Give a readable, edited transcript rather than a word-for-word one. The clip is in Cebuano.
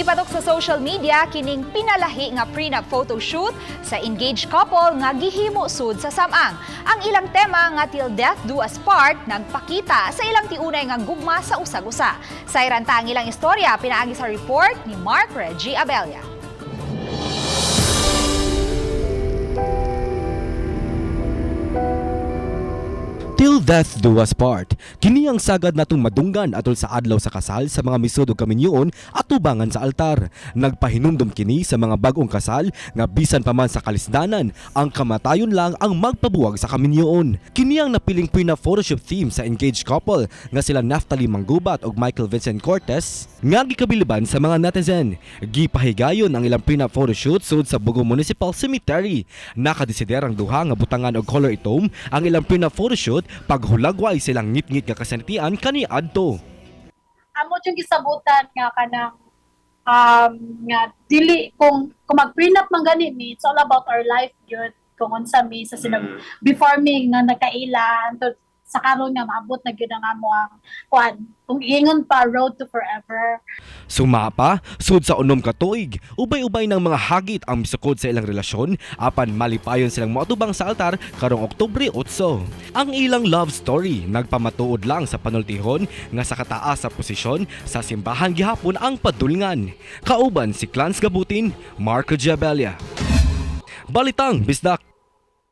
Nipatok sa social media kining pinalahi nga prenup photoshoot sa engaged couple nga gihimo sud sa Samang. Ang ilang tema nga "Till Death Do Us Part" nagpakita sa ilang tiunay nga gugma sa usag-usa. Sayran ta ang ilang istorya pinaagi sa report ni Mark Reggie Abella. "Till death do us part." Kini ang sagad natong madunggan atol sa adlaw sa kasal sa mga misud ug kaminyoon atubangan sa altar. Nagpahinumdum kini sa mga bag-ong kasal nga bisan pa man sa kalisdanan, ang kamatayon lang ang magpabuwag sa kaminyoon. Kini ang napiling prenup photoshoot theme sa engaged couple nga sila Naftali Manggubat ug Michael Vincent Cortez nga gikabiliban sa mga netizen. Gipahigayon ang ilang prenup photoshoot sud sa Bogo Municipal Cemetery. Nakadesider ang duha nga butangan og color itom ang ilang prenup photoshoot paghulagway silang ngitngit nga kasanitian kaniadto. Amo yung gisabutan nga kanang nga dili kung mag-prenup man gani mi, it's all about our life yun, kung unsa mi sa sinag before mi nga nagkaila to sa karon nga maabot na gyud ang amo ang kuan, kung ingon pa, road to forever. Sumapa, sud sa 6 ka tuig, ubay-ubay ng mga hagit ang misukod sa ilang relasyon, apan malipayon silang moatubang sa altar karong Oktubre 8. Ang ilang love story nagpamatuod lang sa panultihon nga sa kataas sa posisyon sa simbahan gihapon ang padulngan. Kauban si Clans Gabutin, Marco Giabella. Balitang Bisdak.